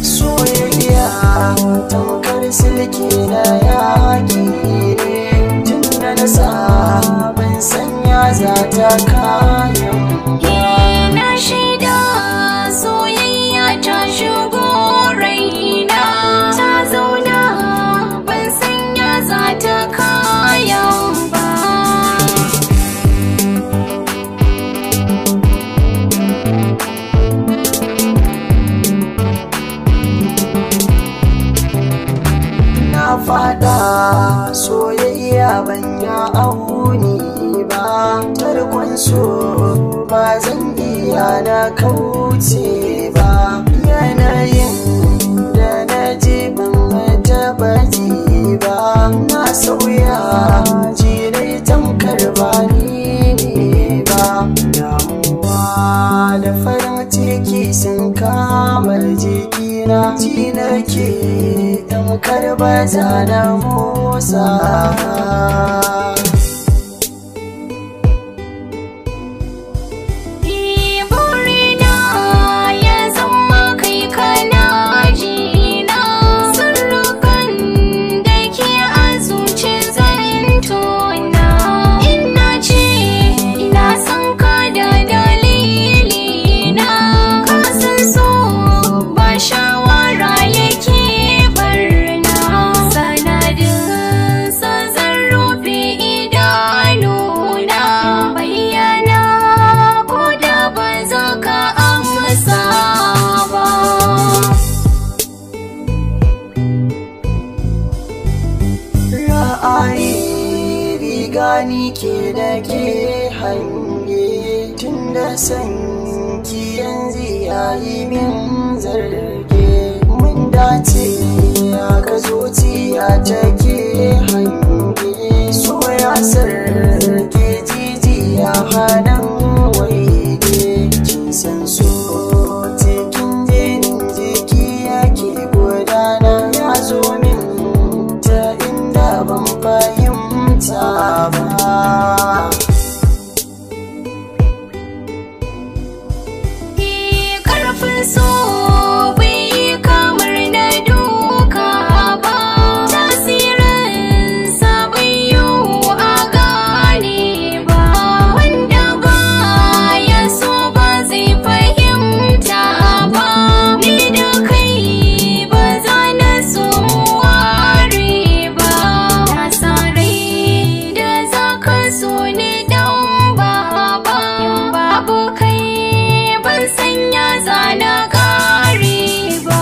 Soyayya tamkar silki na yaƙi ne, tun da na sa ban sanya za ta kayan ba. Na shaida soyayya ta shigo raina, ta zauna ban sanya za ta kayan ba. Na fada soyayya ban ya auni ba, tarkon so ba zan iya na kauce ba. Yanayin da na ji ban taɓa ji ba, na sauya jirai tamkar ba ni ne ba. Damuwa da farin ciki sun kama jikina, ji nake tamkar ba za na motsa ba. Burina ya zama kai kana jina, sirrukan da ke a zuci zan tona. Ina ce ina son ka da dalilina, ka san so ba shawara yake barna. Sanadin sa zan rufe idanuna, bayyana ko da ba za ka amsa ba. Ra'ayi riga ni ke da ke hange, tun da san ki yanzu yayi min zarge. Mun dace ka zuciya take hange, so ya sarke jijiya hannun waige. Kin san so cikin jinin jiki yake gudana, ya zo min ta inda ban fahimta ba. Karfin so bai yi kamar na duka ba, tasirinsa bai yiwu a gane ba. Wanda ba ya so ba zai fahimta ba, ni da kai ba za na so mu ware ba. Na sa rai da za ka so ni dan baba, babu kai ban sanya zana kare ba.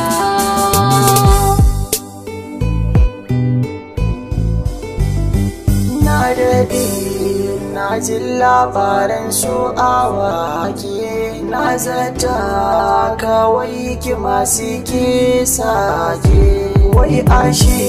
Na daɗe na ji labaran su awaki, na zata kawai ki masu ke sake. Wai ashe